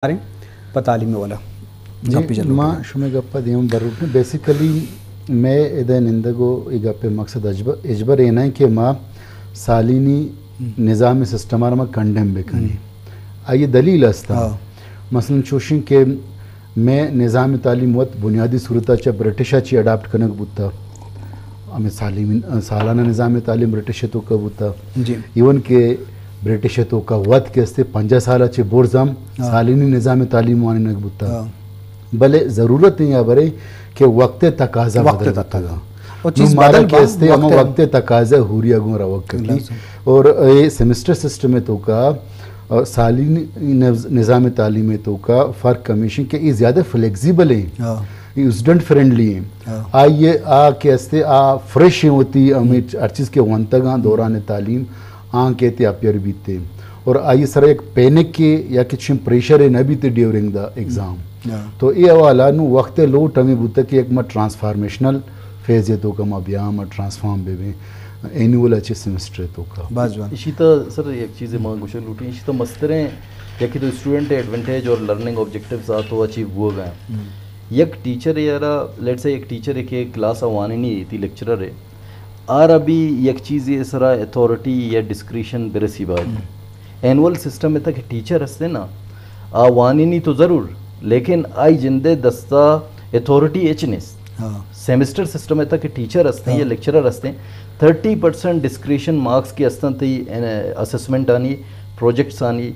داریں پہ تعلیم والا۔ جی، گپے جلو ما کنیں۔ شمئے گپ ءَ دیم بروٹیں۔ بیسیکلی مئے ادا نندگ ءُ اے گپ ءِ مقصد ہچبر، ہچبر اے نہ کہ ما سالینی ہم۔ نظام سسٹم ءَ را ما کنڈیم بکنیں۔ ہم۔ آئی دلیل است۔ ہاں۔ مثلاً چوشیں کہ مئے نظام تعلیم وت بنیادی صورت ءَ چہ برٹش ءَ چی اڈاپٹ کنگ بوتا۔ ہمیں سالین، سالانہ نظام تعلیم برٹش ءِ توکا بوتا۔ جی۔ ایون کہ برٹش ءِ توکا وت کہ استے پنجاہ سال ءَ چہ برز ہم ہاں۔ سالینی نظام تعلیم وانینگ بوتا۔ ہاں۔ بلے ضرورت ایں ہبرے کہ وقت ءِ تقاضا وقت ءِ بدل تقاضا۔ بوتگا۔ او نوں چیز مارا بدل کہ با، استے ہما وقت ءِ وقت ءِ تقاضا ہوری ءَ گوں روگ کپی۔ لازم۔ اور اے سیمسٹر سسٹم ءِ توکا اور سالینی نظ-، نظام تعلیم ءِ توکا فرق ہمیش ایں کہ اے زیادہ فلیکسیبل ایں، ہاں۔ اے اسٹوڈنٹ فرینڈلی ایں۔ ہاں۔ آئی ءَ آ کہ استے آ فریش ایں وتی ہمے ہر چیز کہ ونتگاں دوران تعلیم آں کہ تے اپیئر بیت ایں۔ اور آئی سرا یک پینک کے یا کہ چشیں پریشر نہ بیت ڈیورنگ دا ایگزام۔ ہاں۔ تو اے حوالہ نوں وقت ءِ لوٹ ہمیں بوتا کہ یک ما ٹرانسفارمیشنل فیز ءِ توکا ما بیاں، ما ٹرانسفارم بہ بیں اینول ءَ چہ سیمسٹر ءِ توکا۔ باز جوان۔ اشی تا سر یک چیزے ما گوشگ لوٹیں، اشی تا مستریں یکے تو اسٹوڈنٹ ءِ ایڈوانٹیج اور لرننگ آبجیکٹیوز آ تو اچیو بوگ ءَ۔ ہم۔ یک ٹیچر ءَ را، لیٹس سے یک ٹیچر ءَ کہ کلاس ءَ وانینی تی لیکچرر ءَ، آ را بھی یک چیزے سرا اتھارٹی یا ڈسکریشن برسی باید۔ ہم۔ اینول سسٹم ءِ تک ٹیچر ہستے نا، آ وانینی تو ضرور، لیکن آئی جندے دستا اتھارٹی اچ نیست۔ ہاں۔ سیمسٹر سسٹم ءِ تک ٹیچر ہستیں ہاں۔ یا لیکچرر ہستیں، تھرٹی پرسنٹ ڈسکریشن مارکس کے ہستن تی اسسمنٹ آنی، پروجیکٹس آنی،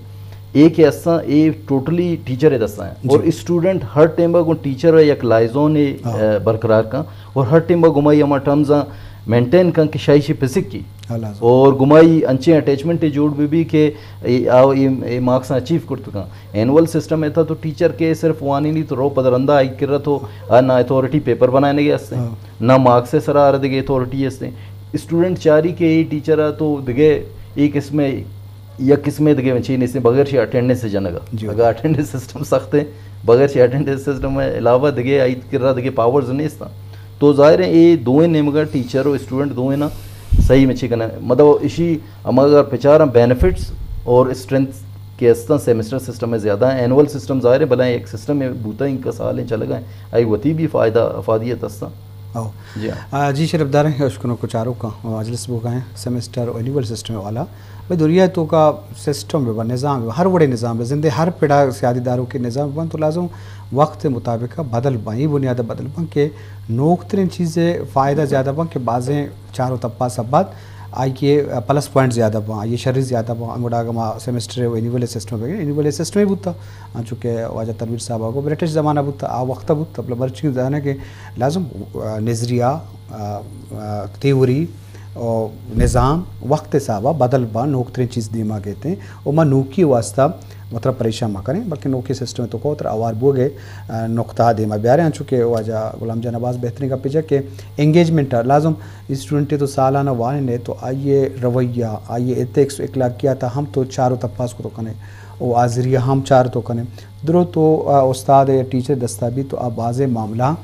اے کہ ہستاں، اے ٹوٹلی ٹیچر ءِ دستا ہیں۔ جی۔ اور اسٹوڈنٹ ہر ٹائم گوں ٹیچر ءَ یک لائزون ءَ، ہاں۔ اے، برقرار کن اور ہر ٹائم گمائی ہما ٹرمز مینٹین کن کہ شاہی شی پسکی۔ ہاں، لازم۔ اور گمائی انچیں اٹیچمنٹ جوڑ بہ بی کہ اے، آ، اے، اے مارکس اچیو کرت کن۔ اینول سسٹم ءِ تھا تو ٹیچر کہ صرف وانینی تو رو پد رندا آئی کرا تو آ نہ اتھارٹی پیپر بنانے گے ہستیں، ہاں۔ نہ مارکس ءِ سرا آر دگے اتھارٹی ہستیں۔ اسٹوڈنٹ چاری کہ اے ٹیچر ءَ تو دگے اے قسم ءَ یک قسمے دگہ چی نیستیں بغیر شی اٹینڈنس جنگا۔ جی۔ اگاں اٹینڈنس سسٹم سخت ایں، بغیر شی اٹینڈنس سسٹم ءِ علاوہ دگہ آئی کرا دگہ پاورز نیستاں۔ تو ظاہر ایں اے دوئیں نیمگا ٹیچر و اسٹوڈنٹ دوئیناں صحیح مچی کنا۔ مطلب اشی ہما اگر پچاراں بینیفٹس اور اسٹرینتھ کہ استاں سیمسٹر سسٹم ءَ زیادہ ایں، اینول سسٹم ظاہر ایں بلائیں یک سسٹم بوتا انکا سالیں چلگا ایں، آئی وتی بھی فائدہ افادیت استاں۔ او۔ جی ہاں۔ آ، جی شرف داریں، اشکنوک و چاروکاں، آ، مجلس بوگا ایں، سیمسٹر و اینول سسٹم والا۔ بھئی دنیا ءِ توکا سسٹم بہ بنت، نظام بہ بنت، ہر وڑیں نظام بہ بنت، زندے ہر پڑا سیادی داروکیں نظام بہ بنت، تو لازم وقت ءِ مطابق بدل بنت، اے بنیاد ءَ بدل بنت کہ نوک تریں چیز ءِ فائدہ زیادہ بنت کہ بازیں چار و تپاس ءَ بعد آئی ءِ پلس پوائنٹ زیادہ بنت، آئی ءِ شری زیادہ بنت۔ انگوڑا اگاں ما سیمسٹر و اینول سسٹم بگیں، اینول سسٹم ہی بوتا، انچو کہ واجہ تنویر صاحب ءَ گو برٹش زمانہ بوتا، آ وقت بوتا، بلے مرچی زاناں کہ لازم، آ، نظریہ، آ، آ، تھیوری، و نظام وقت ءِ حسابا بدل باں، نوکتریں چیز دیما کیتیں و ما نوکی واسطہ وترا پریشان مکنیں، بلکہ نوکیں سسٹم ءِ توکا وترا اوار بوگ ءِ، آ، نقطہ دیما بیاریں، انچو کہ واجہ غلام جان ءَ باز بہتریں گپے جا کہ انگیجمنٹ ءَ لازم اسٹوڈنٹ ءَ تو سالانہ واننے تو آئی ءِ رویہ، آئی ءِ ایتھکس و اخلاقیات ءَ ہم تو چار و تپاس کتو کنے و آ ذریعہ ہم چار تو کنے۔ درو تو، آ، استاد یا ٹیچر دستا بیت تو آ بازیں معاملہ،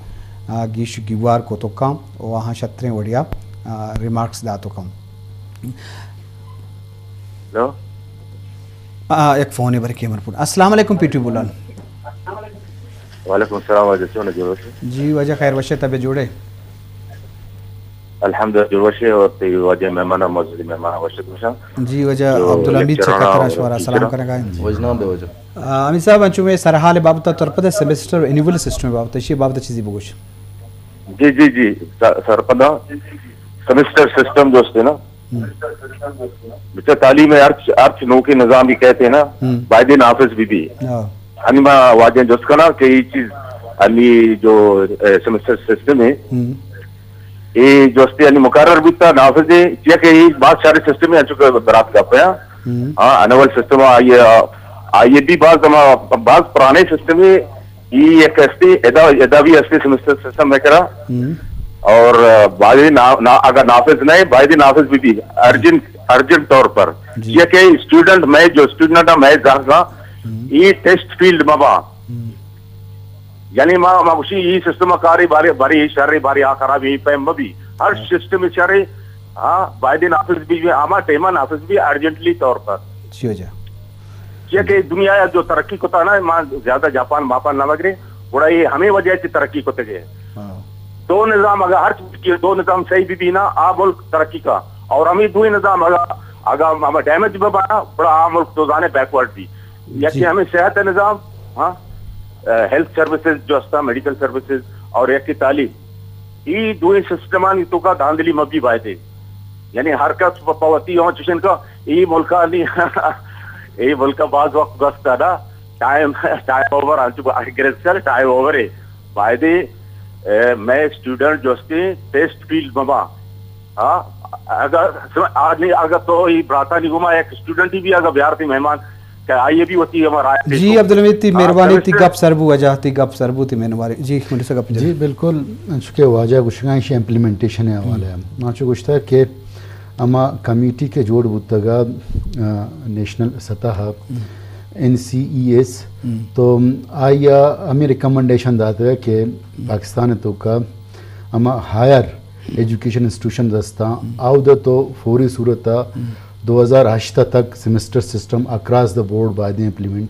آ، گیش گیوار کتو کن و آہاں شتریں وڑیا، آ، ریمارکس داتو کن۔ ہیلو۔ آ، یک فونے بر کیمر پور۔ السلام علیکم پی ٹی بولان۔ وعلیکم السلام واجہ، چون جوڑ ئے؟ جی واجہ خیر وش ئے، طبیعت جوڑ ئے؟ الحمدللہ جوڑ وش ئے اور تے واجہ مہمان، معزز مہمان وش ئے گوشاں۔ جی واجہ جو عبدالحمید لیکچرر چکر آں، شمارا سلام ٹیچر آں۔ کنگا ایں۔ وش نام بے واجہ۔ آ، حمید صاحب، انچو مئے سرحال بابت ءَ ترپد ءَ سیمسٹر و اینول سسٹم بابت ءَ، اشی بابت ءَ چیزے بگوش۔ جی، جی، جی، س-، سرپد ءَ سیمسٹر سسٹم جو استے نا، ہم۔ بچہ تعلیم ءِ ہرچ، ہرچ نوکیں نظام بھی کہتے ہیں نا، ہم۔ باید نافذ بھی بھی۔ ہاں۔ انی ما واجہ جست کناں کہ یہ چیز، انی جو، اے، سیمسٹر سسٹم ہے، ہم۔ اے جو استے یعنی مقرر بوتا نافذ ہے، چیا کہ اے باز شر سسٹم ہے، انچو کہ برات گپ ہے۔ ہم۔ ہاں، انول سسٹم آئی، آئی بھی باز دما، باز پرانے سسٹم ہے۔ اے یک استے، ادا، ادا بھی استے سیمسٹر سسٹم میں کرا۔ ہم۔ اور، آ، باید نا-، نا-، اگر نافذ نہیں، باید نافذ بھی بھی، ارجنٹ، ارجنٹ طور پر۔ جی۔ چیا کہ اسٹوڈنٹ میں، جو اسٹوڈنٹ ہے، میں زہر کا، ہم۔ اے ٹیسٹ فیلڈ مبا۔ ہم۔ یعنی ما، ما گوشی ای سسٹم کاری باری، باری شر، باری آ خراب، ای پیم مبی۔ ہر ہاں۔ سسٹم شر، ہاں، باید نافذ بھی، ہما ٹائم نافذ بھی ارجنٹلی طور پر۔ جی واجہ۔ چیا کہ دنیا جو ترقی کتا نا، ما زیادہ جاپان ماپان نہ مگرے، گڑا یہ ہمیں وجہ سے ترقی کتے گئے۔ دو نظام اگر ہر چیز کی دو نظام صحیح بھی بھی نا، آ ملک ترقی کا۔ اور ہمیں دوئی نظام اگر، اگر ہم ڈیمیج بھی بنا، گڑا آ ملک تو زانے بیکورڈ بھی۔ یکی ہمیں صحت نظام، ہاں، ہیلتھ سروسز جو استا، میڈیکل سروسز، اور یکی تعلیم، ای دوئیں سسٹمانی تو کا دھاندلی مبی بایدے۔ یعنی ہر کس پہ، پہ وتی ہوں چشن کا، ای ملکا نی، ای ملکا باز وقت گستا نا، ٹائم، ٹائم اوور، انچو اگریسر ٹائم اوور ہے۔ بایدے، اے، میں اسٹوڈنٹ جو استے ٹیسٹ فیلڈ مبا۔ ہاں، اگر، آج نہیں، اگر تو ای براتانی گما ایک اسٹوڈنٹ ہی بھی اگر بیارتی مہمان، کہ آئیے بھی وتی ہمارا جی، عبدالحمید، تی مہربانی، تی گپ سر بو، وجہ تی گپ سر بو، تی مہربانی۔ جی، منڈی سے گپ جی، جی۔ بالکل، چونکہ واجہ گوشگا ایشی امپلیمنٹیشن ءِ حوالہ ءَ۔ ما چو گوشتا کہ ہما کمیٹی کہ جوڑ بوتگا، آ، نیشنل سطح ءَ، این سی ای ایس، تو آئی ءَ ہمیں ریکمنڈیشن داتگا کہ پاکستان ءِ توکا ہما ہائر ایجوکیشن انسٹیٹیوشنز ہستاں، آودا تو فوری صورت ءَ دو ہزار ہشت تک semester system across the board بایدیں امپلیمنٹ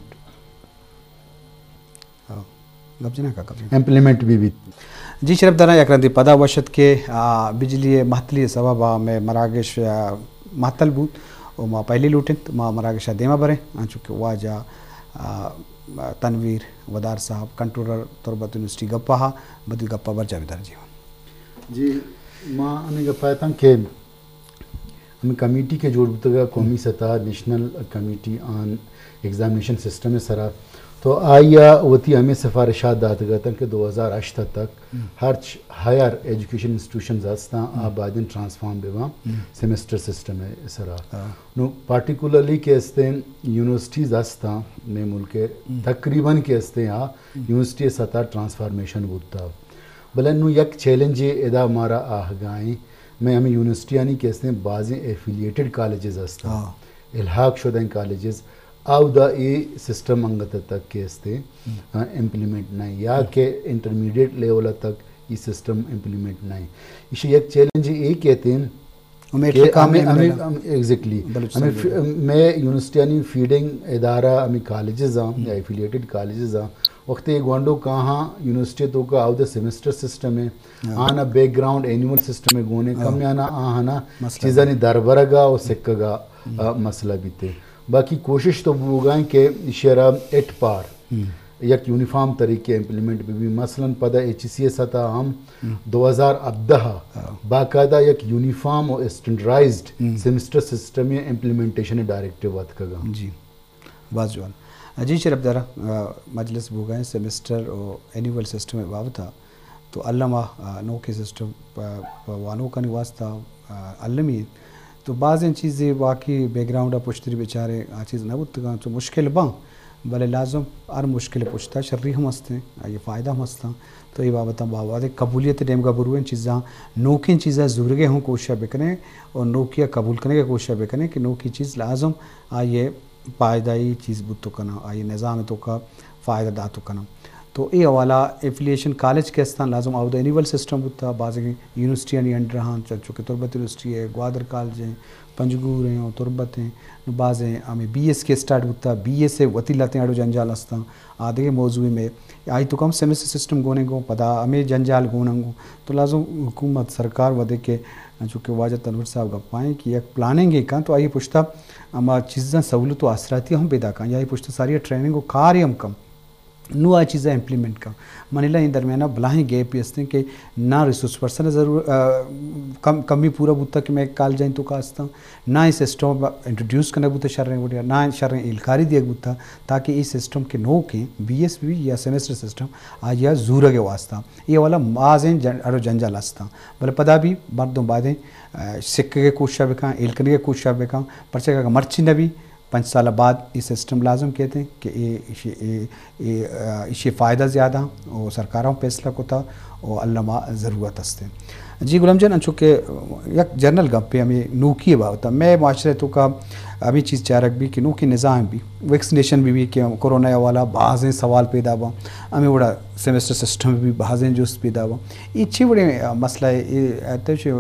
ہاں، گپ جناں کاکا بزاں۔ امپلیمنٹ بہ بیت۔ جی شرپ داراں، یک رندے پدا وش ات کہ، آ، بجلی ءِ مہتلی ءِ سبب ءَ مئے مراگش، آ، مہتل بوت و ما پہلی لوٹیں ما مراگش ءَ دیما بریں، انچو کہ واجہ، آ، تنویر ودار صاحب کنٹرولر تربت یونیورسٹی گپا ہا، بدی گپا برجا بدار جی۔ جی، ما ہمیں گپا اتاں کہ ہمیں کمیٹی کہ جوڑ بوتگا قومی سطح، national committee on examination system ءِ سرا، تو آئی ءَ وتی ہمیں سفارشات داتگ اتاں کہ دو ہزار ہشت تک ہرچ ہائر ایجوکیشن انسٹیٹیوشنز ہستاں، آ بایدیں ٹرانسفارم بہ باں سیمسٹر سسٹم ءِ سرا۔ نو پارٹیکولرلی کہ استیں یونیورسٹیز ہستاں مئے ملک ءِ، تقریباً کہ استیں آ یونیورسٹی ءِ سطح ٹرانسفارمیشن بوتا۔ بلے نوں یک چیلنجے ادا مارا آہگائیں، مئے ہمے یونیورسٹیانی کہ استیں بازیں ایفیلیٹڈ کالجز ہستاں، الحاق شدہ کالجز، اودا اے سسٹم انگت تک کہ استیں، آ، امپلیمنٹ نہیں، یا کہ انٹرمیڈیٹ لیول تک یہ سسٹم امپلیمنٹ نہیں۔ ایشی یک چیلنج اے کہتے ہیں، ہمیں کہ ٹھیک ہمیں، ہمیں، ہمیں، ہم، ایگزیکٹلی۔ بلوچستان ہمیں فی-، میں یونیورسٹیانی فیڈنگ ادارہ، ہمیں کالجز ہاں، یا ایفیلیٹڈ کالجز ہاں، وقت یہ گوانڈو کہاں یونیورسٹی توکا آؤ دا سیمسٹر سسٹم ہے، آنا بیک گراؤنڈ اینیول سسٹم ہے گونے، کم یا نہ آہنا چیزانی دربرگا و سکگا، آ، مسئلہ بیتے۔ باقی کوشش تو بوگائیں کہ شرا ایٹ پار یک یونیفارم طریقے امپلیمنٹ بہ بی۔ مثلاً پدا ایچ سی ءِ سطح ہم دو ہزار ہبدہ ءَ باقاعدہ یک یونیفارم و اسٹینڈرائزڈ سیمسٹر سسٹم ءِ امپلیمنٹیشن ءِ ڈائریکٹیو اتکگا۔ جی، باز جوان۔ جی شرپ دارا، آ، مجلس بوگا ہیں سیمسٹر و اینیول سسٹم ءِ بابت ءَ۔ تو الم ءَ، آ، نوکیں سسٹم پ-، پہ وانوکانی واسطہ، آ، المی انت۔ تو بازیں چیزے واقعی بیک گراؤنڈ ءَ پشتری بچارے آ چیز نہ بوتگاں، تو مشکل باں، بلے لازم ہر مشکل پشتا شری ہم ہستیں، آئی فائدہ ہم ہستاں۔ تو اے بابت ءَ باوہد قبولیت نیمگا برویں چیزاں، نوکیں چیزاں زورگے ہوں کوشش بکنیں اور نوکیا قبول کنگے کوشش بکنیں کہ نوکی چیز لازم آئی پائیدائی چیز بوت کناں، آئی نظام توکا فائدہ دات کناں۔ تو اے حوالہ ایفیلیشن کالج کہ استاں لازم آودا اینیول سسٹم بوتا، بازیں یونیورسٹیانی انڈر ہاں، چنچو کہ تربت یونیورسٹی ہے، گوادر کالج ہیں، پنجگور ہیں اور تربت ہیں، نو بازیں ہمیں بی ایس کے اسٹارٹ بوتا، بی ایس ءِ وتی لتیں اڑو جنجال استاں، آ دگہ موضوع میں آئی توکا ہم سیمسٹر سسٹم گونے گوں، پدا ہمیں جنجال گونن گوں۔ تو لازم حکومت سرکار ودے کہ چونکہ واجہ تنور صاحب گپائیں کہ یک پلاننگ کن تو آئی پشتا ہما چیزاں سہولت و آسراتی ہم پیدا کن، یا آئی پشتا ساری ٹریننگ و کار ہم کن، نو آ چیزاں امپلیمنٹ کن۔ منی لا این درمیانہ بلاہیں گیپے ہستیں کہ نہ ریسورس پرسن ضرور، آ، کم، کمی پورا بوتا کہ میں کالجاں توکا ہستاں، نہ اے سسٹم انٹروڈیوس کنگ بوتا شریں وڑیا، نہ شریں ہیلکاری دیگ بوتا تاکہ اے سسٹم کہ نوکیں بی ایس بی یا سیمسٹر سسٹم آئی زورگ واسطہ۔ اے والا بازیں جن-، اڑو جنجال ہستاں۔ بلے پدا بھی مردم بایدیں، آ، سکگے کوشش بکن، ہیل کنگے کوشش بکن، پرچہ کہ اگر مرچی نہ بی، پنچ سال بعد اے سسٹم لازم کیت کہ اے، ایشی، اے، اے، آ، ایشی فائدہ زیادہ ہاں، و سرکار ہم فیصلہ کتا، و الما ضرورت است۔ جی غلام جان، انچو کہ یک جنرل گپے ہمیں نوکی بابت، میں معاشرے تو کا ہمیں چیز چارگ بھی کہ نوکی نظام بھی، ویکسینیشن بھی، بھی کہ کرونا والا بازیں سوال پیدا با، ہمیں وڑا سیمسٹر سسٹم بھی بازیں جست پیدا با۔ یہ چی وڑے مسئلہ ہے؟ یہ تو چی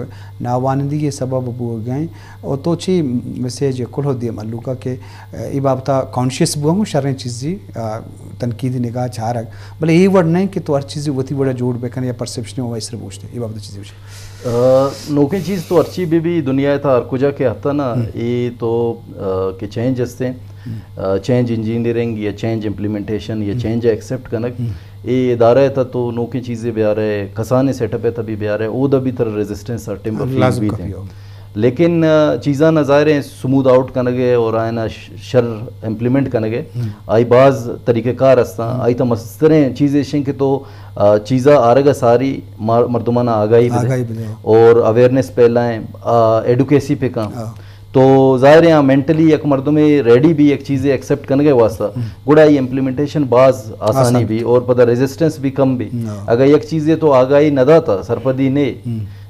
ناوانندگی سبب بو گئے؟ اور تو چی میسج کلو دے ملوکا کہ اے بابتا کانشیس بوگوں شریں چیزی، آ، تنقیدی نگاہ چارگ، بلے اے وڑ نہیں کہ تو ہر چیزی وتی وڑا جوڑ بکن یا پرسپشن و ایسر بوشتے، اے بابتا چیزی بوشتے۔ آ، نوکیں چیز تو ہرچی بھی بھی دنیا تا ہر کجا کے آتا نا، اے تو، آ، کہ چینج ہستے، آ، چینج انجینئرنگ یا چینج امپلیمنٹیشن یا چینج ایکسپٹ کنگ، اے ادارہ تا تو نوکیں چیزیں بیارے، کسانیں سیٹ اپ تا بھی بیارے، او دا بھی تر ریزسٹنس ہر ٹائم فیل لازم بھی کافی تھے۔ ہو۔ لیکن، آ، چیزاں نہ ظاہر ہیں سموتھ آؤٹ کنگے اور آئینا ش-، شر امپلیمنٹ کنگے۔ آئی باز طریقہ کار ہستاں۔ آئی تا مستریں چیز ایشیں کہ تو، آ، چیزا آرگا ساری مار-، مردمانا آگاہی بدے۔ آگاہی بدے۔ اور اویئرنیس پھیلائیں، آ، ایڈوکیسی پہ کاں۔ تو ظاہر ہے، ہاں، مینٹلی یک مردمے ریڈی بھی یک چیزے ایکسپٹ کنگے واسطہ، گڑا ای امپلیمنٹیشن باز آسانی بھی اور پدا ریزسٹنس بھی کم بھی۔ اگر یک چیزے تو آگاہی نہ داتا، سرپدی نے،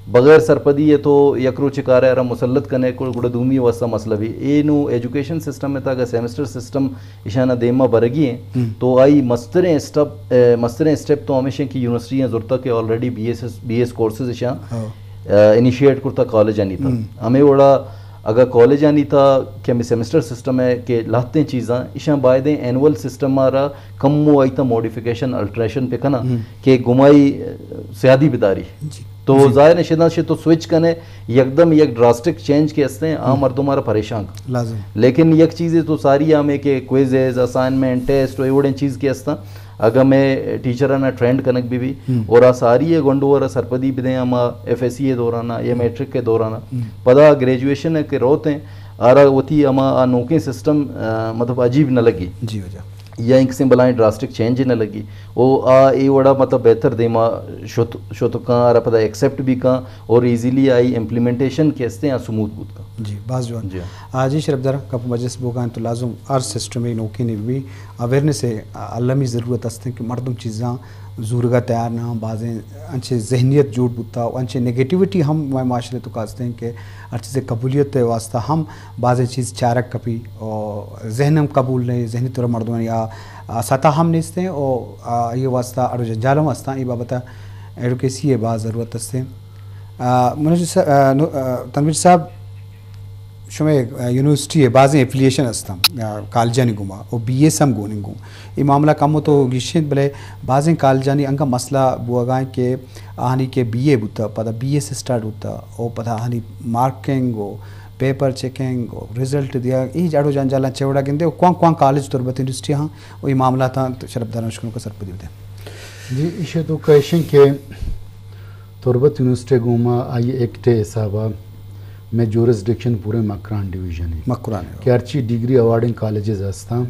بغیر سرپدی ہے تو یک روچ کارے ارا مسلط کنے کو گڑا دومی واسطہ مسئلہ بھی۔ اے نو ایجوکیشن سسٹم میں تا اگر سیمسٹر سسٹم اشانہ دیما برگی ہیں، تو آئی مستریں اسٹپ، اے، مستریں اسٹپ تو ہمیشہ کہ یونیورسٹیاں زرتا کہ already B S, B S courses اشاں، اے، انیشیٹ کرتا کالج آنی تا۔ ہمیں وڑا اگر کالج آنی تا کہ ہمیں سیمسٹر سسٹم ہے کہ لہتیں چیزاں اشاں بایدیں اینول سسٹم آرا کم و آئی تا موڈیفیکیشن، الٹریشن پہ کنا کہ گمائی، اے، سیادی بداری۔ تو ظاہر ہے شداں شے تو سوئچ کنے یکدم یک ڈراسٹک چینج کے ہستے ہیں، عام مردم آرا پریشان کن۔ لیکن یک چیزے تو ساری ہمیں کہ کوئزز، اسائنمنٹ، ٹیسٹ و ایوڑیں چیز کے ہستاں، اگاں میں ٹیچرانا ٹرینڈ کنگ بھی بھی اور آ ساری گونڈو آرا سرپدی بدیں ہما ایف ایس سی دوران یا میٹرک کے دوران، پدا گریجویشن کے روت ہیں، آرا وتی ہما آ نوکیں سسٹم، آ، مطلب عجیب نہ لگی۔ جی وجہ۔ یا انکسیں بلائیں ڈراسٹک چینج نہ لگی۔ او آ اے وڑا مطلب بہتر دیما شت، شت کاں، آرا پدا ایکسپٹ بھی کاں اور ایزیلی آئی امپلیمنٹیشن کے ہستے آ سموتھ بوت کاں۔ جی، باز جوان۔ جی۔ آ، جی شرف دار، کپ مجلس بوگان تو لازم ہر سسٹم نوکیں بھی اویئرنس ہے، آ، المی ضرورت ہستیں کہ مردم چیزاں زورگا تیار نہ، بازیں انچے ذہنیت جوڑ بوتا و انچے نیگیٹیوٹی ہم مئے معاشرے تو کاستیں کہ ہر چیزے قبولیت واسطہ ہم بازیں چیز چارگ کپی و ذہن ہم قبول نہیں، ذہنی طور مردمانی آ، آ، سطح ہم نیستیں و، آ، یہ واسطہ اڑو جنجال ہم ہستاں۔ یہ بابت ایڈوکیسی ہے باز ضرورت ہستیں۔ آ، منوج سا-، آ، نو-، آ، تنویر صاحب، شمئے، آ، یونیورسٹی ء بازیں ایفیلیشن ہستاں، آ، کالجانی گوما و بی ایس ہم گون انت گوں۔ اے معاملہ کمو تو گیش انت، بلے بازیں کالجانی انگا مسئلہ بوگا انت کہ آہانی کہ بی اے بوتا، پدا بی ایس اسٹارٹ بوتا، و پدا آہانی مارکنگ و پیپر چیکنگ و رزلٹ دیا، اے جاڑو جنجالاں چہ وڑا گندے، و کوان کوان کالج تربت یونیورسٹی ہاں، و اے معاملاتاں شرفداراں شکنو کا سرپدی بدے۔ جی، ایشی تو کہشن کہ تربت یونیورسٹی گوما آئی ایکٹ ء حسابا مئے جورسڈکشن پورے مکران ڈویژن ہے۔ مکران ہے۔ کہ ہرچی ڈگری اوارڈنگ کالجز ہستاں،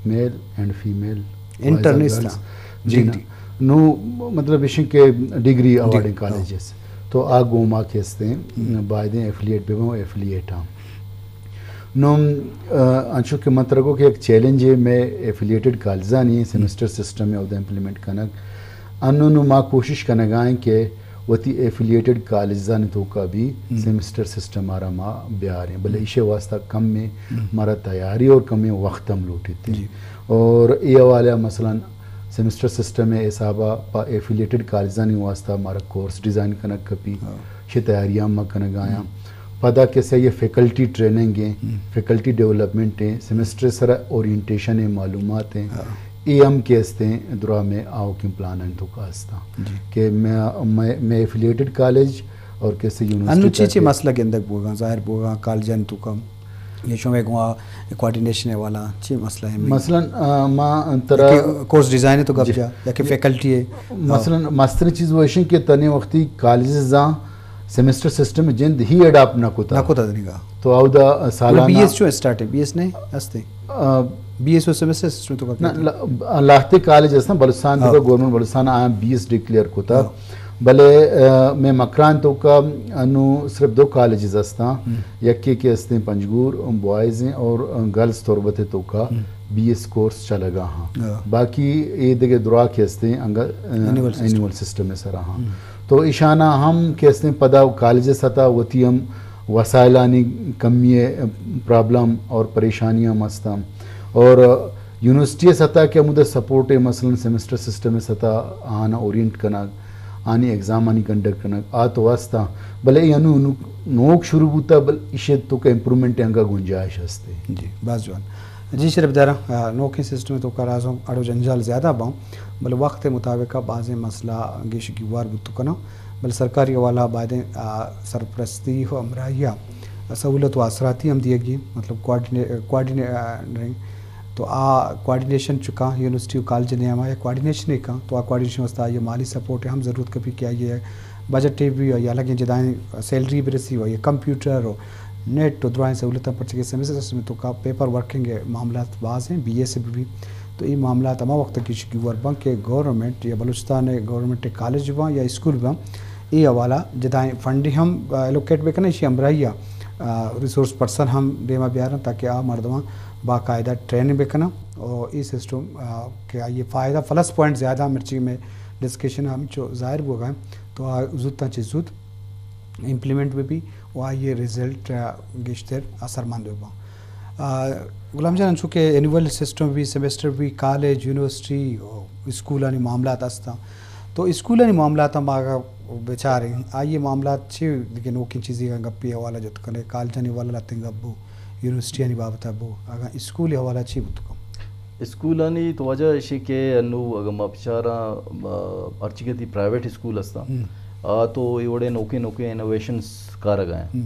male and female, inter boys and نیست گرلز۔ ہاں۔ جی ڈگری۔ نا۔ نو مطلب ایشن کہ ڈگری اوارڈنگ ہاں۔ کالجز تو آ گوما کہ ہستیں، بایدیں ایفیلیٹ بہ بوں، ایفیلیٹ ہاں۔ نو، آ، انچو کہ من ترا گو کہ یک چیلنج ہے مئے ایفیلیٹڈ کالجزانی سیمسٹر سسٹم ء اودا امپلیمنٹ کنگ۔ انو نو ما کوشش کنگا ایں کہ وتی ایفیلیٹڈ کالجزانی توکا بھی سیمسٹر سسٹم آرا ما بیاریں، بلے ایشی واسطہ کم میں مارا تیاری اور کم میں وقت ہم لوٹیت۔ جی۔ اور اے حوالہ مثلاً سیمسٹر سسٹم ء حسابا پا ایفیلیٹڈ کالجزانی واسطہ مارا کورس ڈیزائن کنگ کپی، ہاں۔ شے تیاریاں ما کنگا آیاں۔ پدا کسے یہ فیکلٹی ٹریننگ ہیں، فیکلٹی ڈیولپمنٹ ہیں، سیمسٹر سرا اورینٹیشن ہیں، معلومات ہیں، ہاں۔ اے ہم کہ ہستیں درا میں آؤکیں پلان ہیں تو کا ہستاں۔ جی۔ کہ میں، میں، میں ایفیلیٹڈ کالج اور کسے یونیورسٹی انو چی چی مسئلہ گندگ بوگا، ظاہر بوگا، کالجان تو کم۔ یہ شمئے گوں آ کوآرڈینیشن ء والا چی مسئلہ ہے؟ مثلاً، آ، ما انترا کہ کورس ڈیزائن ء تو گپ جی۔ جا، یا کہ فیکلٹی ہے؟ مثلاً، مستریں چیز وہ ایشن کہ تنے وقتی کالجز زاں سیمسٹر سسٹم جند ہی اڈاپٹ نہ کتا۔ نہ کتا دنیگا۔ تو اودا سالانہ بی ایس چون اسٹارٹ ہے؟ بی ایس نہیں ہستے؟ آ، بی ایس و سیمسٹر سسٹم تو گپ نہ، جا۔ لا-، لاہتے کالج ہستاں، بلوچستان تو ہاں۔ گورنمنٹ بلوچستان آیاں بی ایس ڈکلیئر کتا۔ ہاں۔ بلے، آ، میں مکران تو کا انو صرف دو کالجز ہستاں، یکے کہ ہستیں پنجگور بوائز ہیں اور گرلز تربت تو کا بی ایس کورس چلگا ہاں۔ باقی اے دگہ دراہ کہ استیں انگا اینول سسٹم سرا ہاں۔ تو ایشانا ہم کہ استیں پدا کالج سطح وتی ہم وسائلانی کمی پرابلم اور پریشانی ہم استاں۔ اور یونیورسٹی سطح کہ ہمود سپورٹ مثلاً سیمسٹر سسٹم سطح آنا اورینٹ کنگ، آنی ایگزام آنی کنڈکٹ کنگ آ تو استاں، بلے اے انو نوک شروع بوتا، بل ایشے تو کہ امپروومنٹ انگا گنجائش ہستے۔ جی، باز جوان۔ جی شرف دارا، آ، نوکیں سسٹم تو کا رازوں اڑو جنجال زیادہ باں، بلے وقت مطابق بازیں مسئلہ گیش گیوار بوت کناں، بلے سرکاری حوالہ بایدیں، آ، سرپرستی و ہمراہی آ سہولت و آسراتی ہم دیگی، مطلب کوآرڈینے-، کوآرڈینے-، آ، نہیں۔ تو آ کوآرڈینیشن چکا یونیورسٹی و کالج نیاما یا کوآرڈینیشن کاں، تو آ کوآرڈینیشن واسطہ آئی مالی سپورٹ ہم ضرورت کپی کہ آئی بجٹ بھی یا لگیں جدائیں سیلری برسی و یا کمپیوٹر و نیٹ و درائیں سہولتاں، پرچہ کہ سیمسٹر سسٹم تو کا پیپر ورکنگ معاملات باز ہیں، بی ایس بھی۔ تو یہ معاملات ہما وقت کی شکی ور بن کہ گورنمنٹ یا بلوچستان گورنمنٹ کالج بن یا اسکول بن، اے حوالہ جدائیں فنڈ ہم الوکیٹ بکناں، ایشی ہمراہی آ، آ، ریسورس پرسن ہم دیما بیارن تاکہ آ مردماں باقاعدہ ٹریننگ بکناں۔ اور اے سسٹم، آ، کہ آئی فائدہ پلس پوائنٹ زیادہ مرچی میں ڈسکشن ہم چو ظاہر بوگا، تو آ زوت تاں چہ زوت امپلیمنٹ بہ بی و آئی رزلٹ، آ، گیشتر اثرمند بہ باں۔ آ، غلام جان، انچو کہ اینول سسٹم بھی، سیمسٹر بھی، کالج، یونیورسٹی، اسکولانی معاملات ہستاں، تو اسکولانی معاملات ہم آگا بچاریں، آئی معاملات چی دگہ نوکیں چیزی کا گپی حوالہ جت کنے، کالجانی حوالہ لاتیں گپ بو، یونیورسٹیانی بابت بو، اگاں اسکول حوالہ چی بوت کن؟ اسکولانی تو وجہ ایشی کہ انو اگر ما بچاراں، آ، ہرچی کہ تی پرائیویٹ اسکول ہستاں، آ تو اے وڑے نوکیں نوکیں انوویشنز کارگا ہیں۔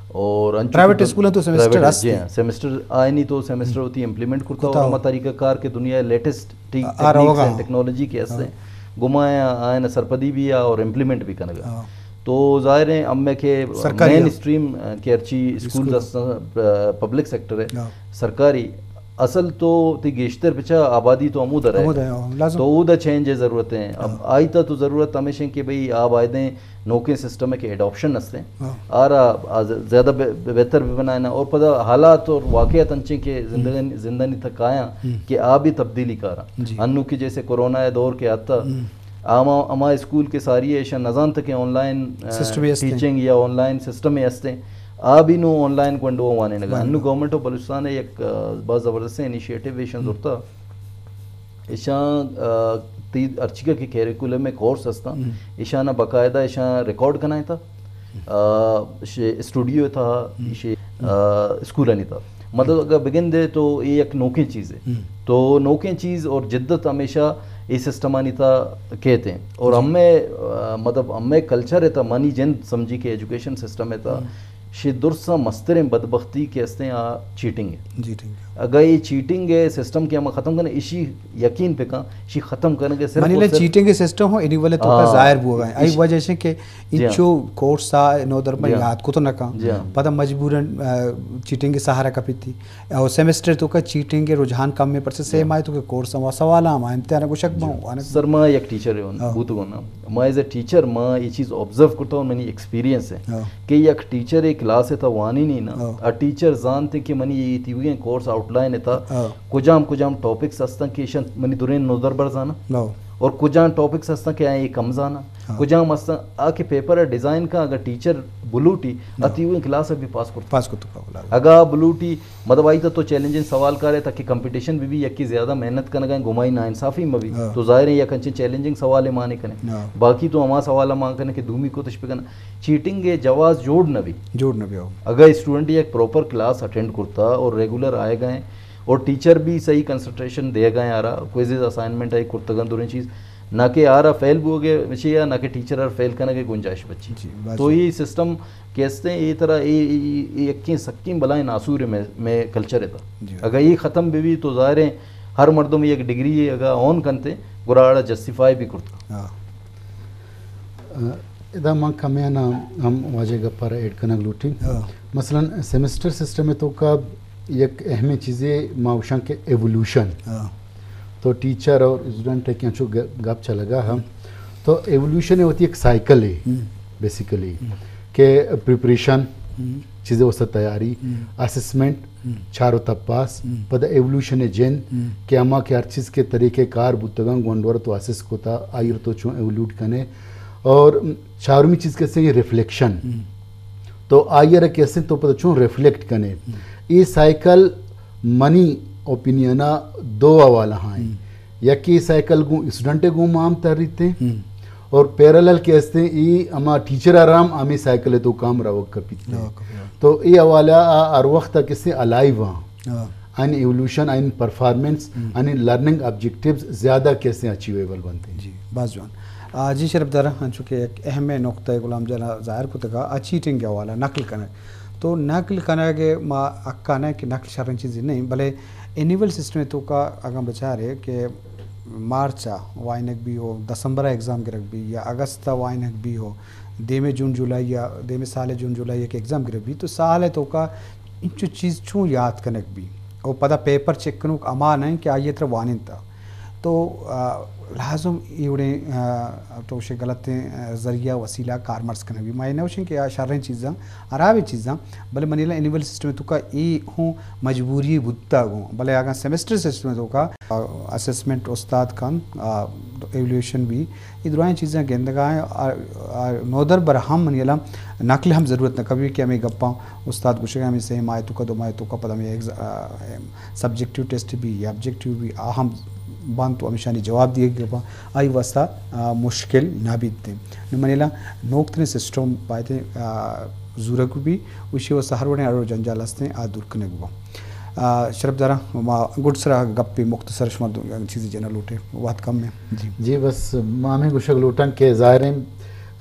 اور انچو پرائیویٹ کہ اسکولاں تو سیمسٹر پرائیویٹ، ہستی؟ جی ہاں، سیمسٹر آئینی تو سیمسٹر ہوتی امپلیمنٹ کرتا اور ہما طریقہ کار کہ دنیا لیٹسٹ ٹیکنیکس ہیں، ٹیکنالوجی کے ہستے، گما آئین سرپدی بھی آ اور امپلیمنٹ بھی کنگا۔ تو ظاہر ہے ہمیں کہ مین اسٹریم کہ ہرچی اسکول، پبلک سیکٹر ہے، سرکاری، اصل تو تی گیشتر پچا آبادی تو ہمود رہے، تو اودا چینج ضرورت ہیں۔ اب آئی تا تو ضرورت ہمیشہ کہ بھئی آ بایدیں نوکیں سسٹم کے اڈاپشن ہستیں، آرا آ ز-، زیادہ بہ-، بہ-، بہتر بھی بنائنا۔ اور پدا حالات اور واقعات انچیں کہ زندگانی، زندگانی تک آیاں کہ آ بھی تبدیلی کارا۔ انو کہ جیسے کورونا دور کے آتا، آما، ہما اسکول کے ساری ایشاں نزانت کہ آن لائن، آ، سسٹم ہستیں۔ ٹیچنگ یا آن لائن سسٹم ہستیں، آ بھی نو آن لائن گونڈو وانینگا۔ انو گورنمنٹ آف بلوچستان یک، آ، باز زبردست انیشیٹو ایشاں زورتا۔ ایشاں، آ، تی ہرچی کہ کیریکولم کورس ہستاں، ایشاں باقاعدہ ایشاں ریکارڈ کنائیں تا، آ، شے اسٹوڈیو تھا، شے، آ، اسکولانی تھا۔ مطلب اگر بگندے تو یہ یک نوکیں چیز ہے۔ تو نوکیں چیز اور جدت ہمیشہ یہ سسٹمانی تھا کہتے ہیں۔ اور ہمیں، آ، مطلب ہمیں کلچر ہے تھا، منی جند سمجھی کہ ایجوکیشن سسٹم ہے تھا، شی درساں مستریں بدبختی کہ ہستیں آ چیٹنگ ہے۔ اگر یہ چیٹنگ ہے سسٹم کہ ہم ختم کریں، اسی یقین پہ کن، اسی ختم کریں کہ صرف منی اور لے صرف چیٹنگ سسٹم ہو، اینول تو کا ظاہر بوگا ہے۔ آئی وجہ سے کہ انچو کورس آ نو در پر یاد کو تو نہ کن۔ پدا مجبوراً، آ، چیٹنگ سہارا کپیتی۔ اور سیمسٹر تو کا چیٹنگ رجحان کم میں، پر سے سہ ماہ تو کا کورس ہم سوال ہم امتحان کو شک بہوں۔ سر، ما یک ٹیچر ہوں، بوتگوں نا۔ ما ایز اے ٹیچر ما یہ چیز آبزرو کرتا ہوں، منی ایکسپیرینس ہے کہ یک ٹیچر ایک کلاس ہے تا وانی نہیں نا، آ ٹیچر زانتے کہ منی یہ تیوگیں کورس آؤٹ لائن ہے تا، کجام کجام ٹاپکس ہستن کہ ایشان منی دورین نودر بر زانا، اور کجام ٹاپکس ہستن کہ آئیں کم زانا، کجام ہستن آ کہ پیپر ڈیزائن کا اگر ٹیچر بلوٹی، آ تیوگیں کلاس بھی پاس کرتا۔ پاس کرتا۔ اگا بلوٹی مطلب آئی تا تو چیلنجنگ سوال کارے تاکہ کمپٹیشن بھی بھی یکی زیادہ محنت کنگا گمائی ناانصافی مبی۔ تو ظاہر ہے یک انچیں چیلنجنگ سوال مانے کنے۔ باقی تو ہما سوال مان کنے کہ دومی کو تش پکن چیٹنگ ہے جواز جوڑ نہ بھی۔ جوڑ نہ بھی۔ اگر اسٹوڈنٹ یک پراپر کلاس اٹینڈ کرتا اور ریگولر آئے گئے اور ٹیچر بھی صحیح کنسنٹریشن دے گئے آرا کوئزز اسائنمنٹ آئی کرتگن دوریں چیز نہ کہ آرا فیل بوگے بچے یا نہ کہ ٹیچر آر فیل کنگے گنجائش بچی۔ تو یہ سسٹم کہ استیں اے طرح اے، اے، اے، اے یکیں سکیں بلائیں ناسور میں، میں کلچر ہے تا۔ اگر یہ ختم بھی بھی تو ظاہر ہے ہر مردم یک ڈگری اگر اون کنتے گڑا آڑا جسٹیفائی بھی کرتا۔ ادا من کمیانا ہم واجہ گپارا ایڈ کنگ لوٹی۔ مثلاً سیمسٹر سسٹم تو کا یک اہمیں چیزے ما اوشان کہ ایوولوشن۔ تو ٹیچر اور اسٹوڈنٹ کہ انچو گ-، گپ چلگا ہم۔ تو ایوولوشن ہوتی ایک سائیکل ہے بیسیکلی کہ پریپریشن، چیزے واسطہ تیاری، ہم۔ اسسمنٹ، ہم۔ چار و تپاس، ہم۔ پدا ایولوشن جند، ہم۔ کہ ہما کہ ہر چیز کے طریقہ کار بوتگاں، گونڈور تو اسس کتا، آئی تو چون ایولوٹ کنے۔ اور چارمی چیز کسے یہ ریفلیکشن۔ ہم۔ تو آئی را کسے تو پدا چون ریفلیکٹ کنے۔ ہم۔ یہ سائیکل منی اوپینین دو حوالہ ہیں۔ ہم۔ یکی سائیکل گوں اسٹوڈنٹ گوں ہم تریتے، ہم۔ اور پیرالل کہ ہستے، ای ہما ٹیچر آرام ہمیں سائیکل تو کام روگ کپیت۔ روگ کپیت۔ تو ای حوالہ آ ہر وقت کسے الائیو ہاں۔ ہاں۔ ان ایولوشن، ان پرفارمنس، ہم۔ ان لرننگ آبجیکٹیوز زیادہ کسے اچیویبل بنتے ہیں۔ جی، باز جوان۔ آ، جی شرف دار، انچو کہ ایک اہم نقطہ غلام جان ظاہر کتگا، آ چیٹنگ حوالہ، نقل کنگ۔ تو نقل کنگ ما حقا نہ کہ نقل شریں چیزی نہیں، بلے اینیول سسٹم تو کا اگاں بچارے کہ مارچ ء وائنگ بی ہو، دسمبر ء ایگزام گرگ بی یا اگست ء وائنگ بی ہو، دیمے جون جولائی یا دیمے سال جون جولائی ء کہ ایگزام گرگ بی تو سال ء توکا انچو چیز چون یاد کنگ بی؟ او پدا پیپر چیک کنوک اما نہ کہ آئی ء ترا وانینتا۔ تو، آ، لازم ایوڑیں، آ، تو شے غلطیں، آ، ذریعہ وسیلہ کارمرز کنگ بی۔ ما اے نہ وشیں کہ آ شریں چیزاں، ہرابیں چیزاں، بلے منی لا اینیول سسٹم توکا اے ہوں مجبوری بوتا گوں۔ بلے اگاں سیمسٹر سسٹم توکا، آ، اسسمنٹ استاد کن، آ، ایولیوشن بی، اے درائیں چیزاں گندگا ہیں، آ، آ، نودربر ہم منی الم نقل ہم ضرورت نہ کبھی کہ ہمیں گپاں استاد گوشگا ہمیں سہ ماہ توکا، دو ماہ توکا پدا ہمیں ایگز-، آ، سبجیکٹیو ٹیسٹ بی یا آبجیکٹیو بی، آ ہم بان تو ہمیشانی جواب دیے گپاں، آئی واسطہ، آ، مشکل نہ بیت۔ نو منی الم نوکترین سسٹم باید، آ، زورگ بی، وشی واسطہ ہر وڑیں اڑ و جنجال ہستیں، آ دور کنگ بو۔ آ، شرف دارا، ما گڈ سرا گپے مختصر شما دو چیزے جنگ لوٹے، وقت کم ہے۔ جی۔ جی، بس ما ہمیں گوشگ لوٹاں کہ ظاہر ہیں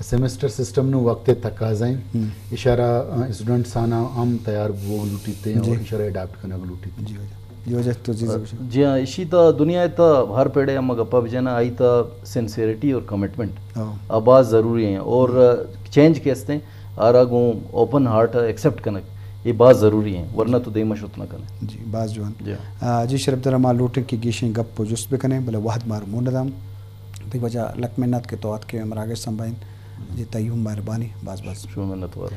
سیمسٹر سسٹم نو وقت تقاضا ہیں۔ ہم۔ اشارہ، آ، اسٹوڈنٹس آنا ہم تیار بوگ لوٹیتے ہیں جی۔ اور اشارہ اڈاپٹ کنگ لوٹیتے ہیں۔ جی واجہ۔ جی واجہ تو چیزے گوشے۔ جی ہاں، اشی تا دنیا تا ہر پیڑے ہم گپا بجانا آئی تا سنسیریٹی اور کمٹمنٹ ہاں۔ آ باز ضروری ہیں اور، آ، چینج کے ہستے ہیں آرا گوں اوپن ہارٹ ایکسپٹ کنگ، یہ باز ضروری ہیں، ورنہ تو دیما شت نہ کنے۔ جی، باز جوان۔ جی۔ آ، جی شرف دارا، ما لوٹیں کہ گیشیں گپ و جست بکنیں، بلے وہد مار مون ندام۔ تئی وجہ لک منت کہ تو اتکے مراگش سنبھائیں۔ جی، تئی ہم مہربانی، باز باز۔ شما منت وار۔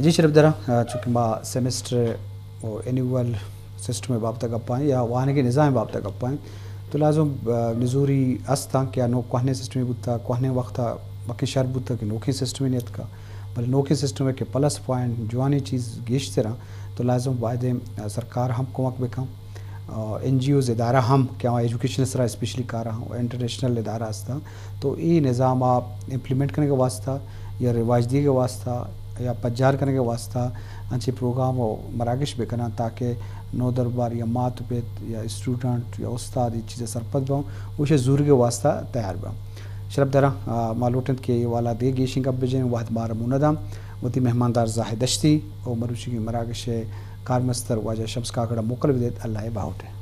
جی شرف دارا، آ، چونکہ ما سیمسٹر و اینیول سسٹم بابت گپائیں یا وانگی نظام بابت گپائیں، تو لازم، آ، نزوری استاں کہ آ نو کوہنے سسٹم بوتا، کوہنے وقت بکیں شر بوتا کہ نوکیں سسٹم نیتکا۔ بلے نوکیں سسٹم ء کہ پلس پوائنٹ جوانیں چیز گیشتر انت، تو لازم باید ء سرکار ہم کمک بکن، آ، این جی اوز ادارہ ہم کہ آ ایجوکیشن ء سرا اسپیشلی کار ء انٹرنیشنل ادارہ ہستاں، تو اے نظام ء امپلیمنٹ کنگ ء واسطہ یا رواج دیگ ء واسطہ یا پجار کنگ ء واسطہ انچیں پروگرام و مراگش بکناں تاکہ نودربر یا مات و پت یا اسٹوڈنٹ یا استاد اے چیز ء سرپد بوں، اوش زورگ ء واسطہ تیار بوں۔ شرپ دراں، آ، ما لوٹنت کہ اے والا دے گیشیں گپ بجیں، وہد مارا مون نداں۔ وتی مہماندار زاہد دشتی و مروچیگیں مراگش ء کارمستر واجہ شمس کاکڑ ء موکل بدیت، اللہ ء باہوٹ ء۔